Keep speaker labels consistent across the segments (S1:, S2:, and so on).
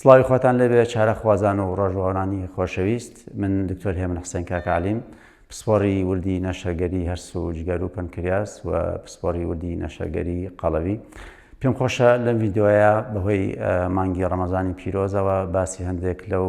S1: سڵاوی خواتان لێبێ چارەخوازان و ڕۆژوانانی خۆشەویست من دکتۆر هێمن حسێن کاکە عەلیم پسپۆڕی وردی نەشتەرگەری هەرس و جگەر و پەنکریاس و پسپۆڕی وردی نەشتەرگەری قەڵەوی پێم خۆشە لەم ڤیدیۆیە بەهۆی مانگی ڕەمەزانی پیرۆزەوە باسی هەندێک لەو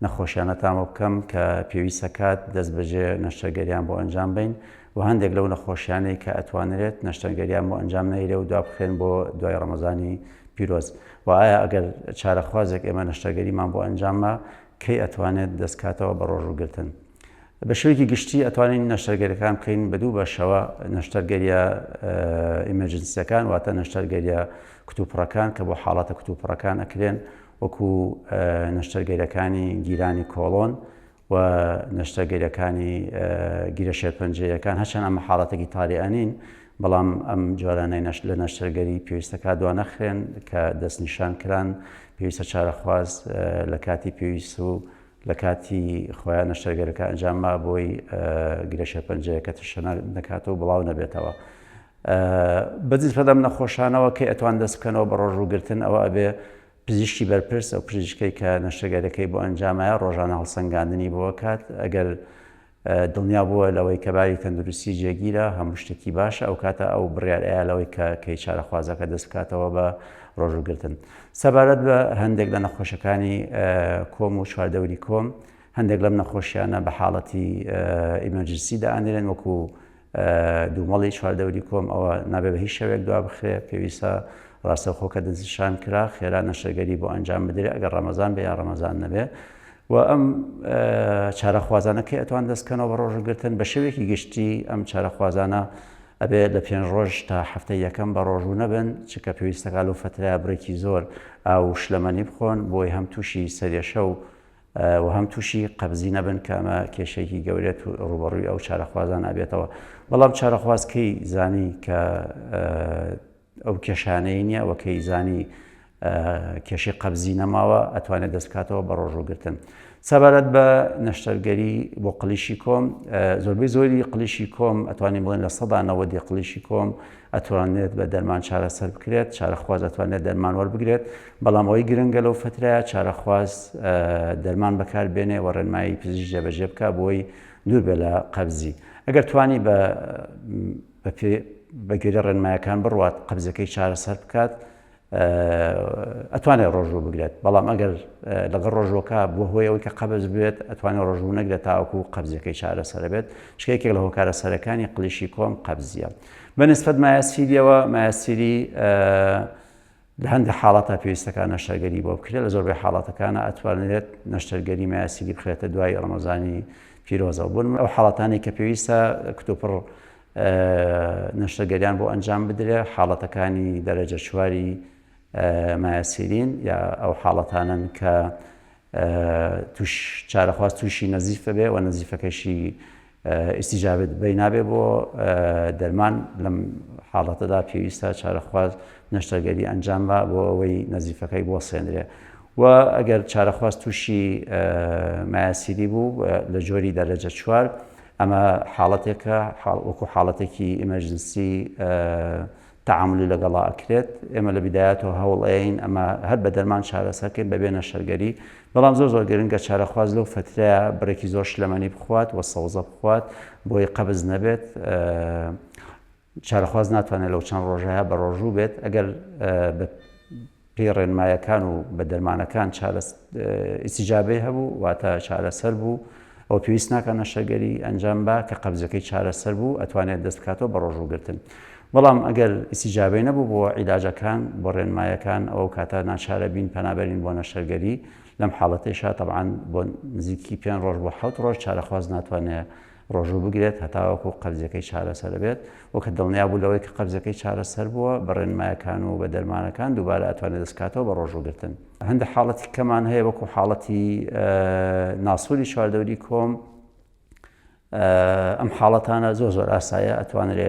S1: نەخۆشیانەتان بۆ بکەم کە پێویستە کات دەستبەجێ نەشتەرگەریان بۆ ئەنجام بەین و هەندێک لەو نەخۆشیانەی کە ئەتوانرێت نەشتەرگەریان بۆ ئەنجام نەیرێ و دوابخرێن بۆ دوای ڕەمەزانی پیرۆز و ئایا ئەگەر چارەخوازێک ئێمە نەشتەرگەریمان بۆ ئەنجامما کەی ئەتوانێت دەستکاتەوە بە ڕۆژووگرتن؟ بە شێوەیەکی گشتی ئەتوانین نەشتەرگەریەکان بکەین بە دوو بەشەوە، نەشتەرگەریە emergency یەکان واتە نەشتەرگەریە کتوپڕەکان کە بۆ حاڵەتە کتوپڕەکان ئەکرێن وەکو نەشتەرگەریەکانی گیرانی کۆڵۆن و نەشتەرگەریەکانی گیرە شێرپەنجەیەکان هەرچەند ئەمە حاڵەتێکی تاریئە نین بەڵام ئەم جۆرانەی نەش لە نەشتەرگەری پێویستەکە دوانەخرێن کە دەستنیشان کران پێویستە چارەخواز لە کاتی پێویست و لە کاتی خۆیان نەشتەرگەرەکە ئەنجام ما بۆی گرە شێرپەنجەیەکە تەشەنە نەکاتەوە بڵاو نەبێتەوە. بەجز پەدەم نەخۆشانەوە کەی ئەتوان دەست بکەنەوە بە ڕۆژووگرتن ئەوە ئەبێ پزیشکی بەرپرس ئەو پزیشکەی کە نەشتەرگەرەکەی بۆ ئەنجامایە ڕۆژانە هەڵسەنگاندنی بۆ کات ئەگەر دڵنیا بووە لەوەی کە باری تەندروستی جێگیرە، هەموو شتێکی باشە، ئەوکاتە ئەو بڕیار ئەیا لەوەی کە کەی چارەخوازەکە دەست بکاتەوە بە ڕۆژووگرتن. سەبارەت بە هەندێک لە نەخۆشەکانی کۆم و چواردەوری کۆم، هەندێک لەم نەخۆشیانە بە حاڵەتی emergency دائەنرێن وەکو دوومەڵی چواردەوری کۆم، ئەوە نابێ بە هیچ شێوەیەک دوا بخرێ، پێویستە ڕاستەوخۆ کە دەستنیشان کرا خێرا نەشتەرگەری بۆ ئەنجام بدرێ ئەگەر ڕەمەزان بێ یا ڕەمەزان نەبێ. و ئەم چارەخوازانە کەی ئەتوان دەست بکەنەوە بە ڕۆژووگرتن؟ بە شێوەیەکی گشتی ئەم چارەخوازانە ئەبێ لە پێنج ڕۆژ تا هەفتەی یەکەم بە ڕۆژوو نەبن، چونکە پێویستەکە لەو فەترەیە بڕێکی زۆر ئاو و شلەمەنی بخۆن بۆی هەم تووشی سەرێشە و و هەم تووشی قەبزی نەبن کە ئەمە کێشەیەکی گەورەت و ڕووبەڕووی ئەو چارەخوازان ئەبێتەوە. بەڵام چارەخواز کەی زانی کە ئەو کێشانەی نییە و کەی زانی کێشەی قەبزی نەماوە ئەتوانێت دەست بکاتەوە بە ڕۆژووگرتن. سەبارەت بە نەشتەرگەری بۆ قلیشی کۆم زۆربەی زۆری قلیشی کۆم ئەتوانین بڵێن 90% قلیشی کۆم ئەتوانێت بە دەرمان چارەسەر بکرێت چارەخواز ئەتوانێت دەرمان وەربگرێت بەڵام ئەوەی گرنگە لەو فترەیە چارەخواز دەرمان بەکاربێنێ و ڕێنمایی پزیشک جێبەجێ بکە بۆی دوور بێ لە قەبزی ئەگەر توانی بە بە گوێرەی ڕێنمایەکان بڕوات قەبزەکەی چارەسەر بکات ئەتوانێت ڕۆژوو بگرێت بەڵام ئەگەر لەگەڵ ڕۆژوەکە بۆ هۆی ئەوەی کە قەبز بێت ئەتوانێت ڕۆژوو نەگرێت تاوەکو قەبزەکەی چارەسەر بێت چونکە یەکێک لە هۆکارە سەرەکانی قلیشی کۆم قەبزیە بە نسبەت مایەسیریەوە مایەسیری لە هەندێک حاڵەتا پێویستەکان نەشتەرگەری بۆ بکرێت، لە زۆربەی حاڵەتەکانا ئەتوانرێت نەشتەرگەری مایەسیری بخرێتە دوای ڕەمەزانی پیرۆزەوە. بۆ نموونە ئەو حاڵەتانەی کە پێویستە کتوپڕ نەشتەرگەریان بۆ ئەنجام بدرێت حاڵەتەکانی دەرەجە چواری مایەسیرین یا ئەو حاڵەتانەن کە توش چارەخواز تووشی نەزیفە بێ و نەزیفەکەشی ئیستیجابەت بەی نابێ بۆ دەرمان لەم حاڵەتەدا پێویستە چارەخواز نەشتەرگەری ئەنجام با بۆ ئەوەی نەزیفەکەی بوەسێنرێ و ئەگەر چارەخواز تووشی مایاسیری بوو لە جۆری دەرەجە چوار ئەمە حاڵەتێکە وەکو حاڵەتێکی emergency تەعامولی لەگەڵا ئەکرێت، ئێمە لە بیدایەتەوە هەوڵ ئەیەین ئەمە هەر بە دەرمان چارەسەر کەین بەبێ نەشتەرگەری، بەڵام زۆر زۆر گرنگە چارەخواز لەو فەترەیە بڕێکی زۆر شلەمەنی بخوات و سەوزە بخوات بۆی قەبز نەبێت، چارەخواز ناتوانێت لەو چەند ڕۆژەیە بە ڕۆژوو بێت ئەگەر بە پێی ڕێنمایەکان و بە دەرمانەکان ئیستیجابەی هەبوو واتە چارەسەر بوو ئەوە پێویست ناکات نەشتەرگەری ئەنجام با کە قەبزەکەی چارەسەر بوو ئەتوانێت دەست بکاتەوە بە ڕۆژووگرتن بەڵام ئەگەر ئیستیجابەی نەبوو بۆ عیلاجەکان بۆ ڕێنمایەکان ئەو کاتە ناچارە بین پەنابەرین بۆ نەشتەرگەری لەم حاڵەتەیشا تەبعەن بۆ نزیکی پێنج ڕۆژ بۆ حەوت ڕۆژ چارەخواز ناتوانێت ڕۆژوو بگرێت هەتاوەکو قەبزەکەی چارەسەر بێت و کە دڵنیا بوو لەوەی کە قەبزەکەی چارەسەر بووە بە ڕێنمایەکان و بە دەرمانەکان دووبارە ئەتوانێت دەست بکاتەوە بە ڕۆژوو گرتن. هەندێک حاڵەتی کەمان هەیە وەکو حاڵەتی ناسوری چواردەوری کۆم ئەم حاڵەتانە زۆر زۆر ئاسایە ئەتوانرێ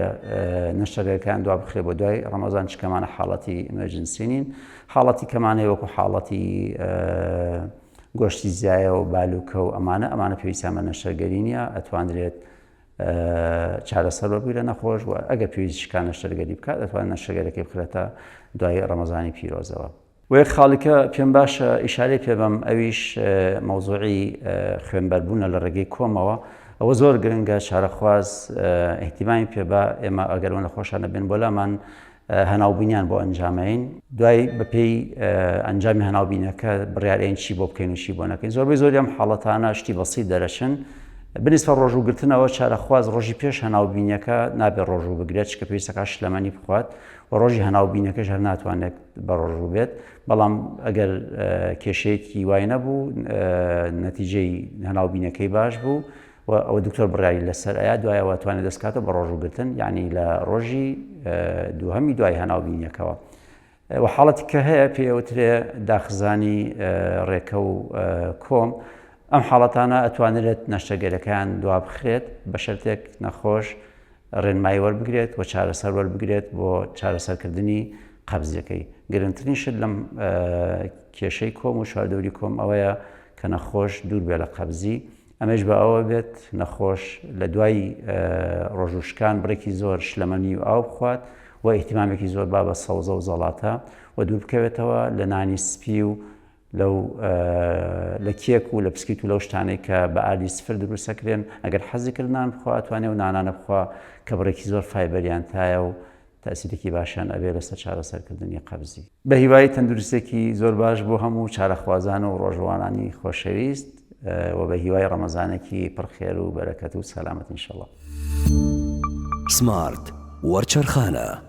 S1: نەشتەرگەکان دوا بخرێ بۆ دوای ڕەمەزان چکەمانە حاڵەتی emergency نین حاڵەتی کەمان هەیە وەکو حاڵەتی گۆشتی زیایە و بالوکە و ئەمانە ئەمانە پێویستیان بە نەشتەرگەری نییە ئەتوانرێت چارەسەر وەربگرە نەخۆش و ئەگەر پێویست شکان نەشتەرگەری بکات ئەتوانێت نەشتەرگەرەکەی بخرێتە دوای ڕەمەزانی پیرۆزەوە. وە یەک خاڵی کە پێم باشە ئیشارەی پێ بەم ئەویش مەوزوعی خوێنبەربوونە لە ڕێگەی کۆمەوە ئەوە زۆر گرنگە چارەخواز ئیهتیمامی پێ بە ئێمە ئەگەر ئەو نەخۆشانە بێن بۆ لامان هەناوبینیان بۆ ئەنجامەین دوای بەپێی ئەنجامی هەناوبینەکە بڕیارین چی بۆ بکەین و چی بۆ نەکەین زۆربەی زۆری ئەم حاڵەتانە شتی بەسیط دەرەچن بنیسبە ڕۆژوو گرتنەوە چارەخواز ڕۆژی پێش هەناوبینیەکە نابێت ڕۆژوو بگرێت چکە پێویستەکە شلەمەنی بخوات و ڕۆژی هەناوبینەکەش هەر ناتوانێت بە ڕۆژوو بێت بەڵام ئەگەر کێشەیەکی وای نەبوو نەتیجەی هەناوبینەکەی باش بوو و ئەوە دکتۆر بڕیاری لەسەر ئەیا دوایەوە توانێت دەستکاتەوە بە ڕۆژوو گرتن یعنی لە ڕۆژی دووهەمی دوای هەناوبینیەکەوە و حاڵەتی کە هەیە پێوترێ داخزانی ڕێکە و کۆم ئەم حاڵەتانە ئەتوانرێت نەشتەگەرەکان دوابخرێت بە شەرتێک نەخۆش ڕێنمایی وەربگرێت و چارەسەر وەربگرێت بۆ چارەسەرکردنی قەبزیەکەی. گرنگترین شت لەم کێشەی کۆم و چواردەوری کۆم ئەوەیە کە نەخۆش دوور بێ لە قەبزی، ئەمەیش بە ئەوە بێت نەخۆش لە دوای ڕۆژوو شکان بڕێکی زۆر شلەمەنی و ئاو بخوات و ئیهتیمامێکی زۆر با بە سەوزە و زەڵاتە و دوور بکەوێتەوە لە نانی سپی و لەو لە کێک و لە پسکیت و لەو شتانەی کە بە ئاردی سفر دروست ئەکرێن، ئەگەر حەزی کرد نان بخوا ئەتوانێ ئەو نانانە بخوا کە بڕێکی زۆر فایبەریان تایە و تەئسیرێکی باشیان ئەبێ لەسەر چارەسەرکردنی قەبزی. بە هیوای تەندروستێکی زۆر باش بۆ هەموو چارەخوازان و ڕۆژووانانی خۆشەویست و بە هیوای ڕەمەزانێکی پڕ خێر و بەرەکەت و سەلامەت ان شاءاللە.
S2: سمارت وەرچەرخانە.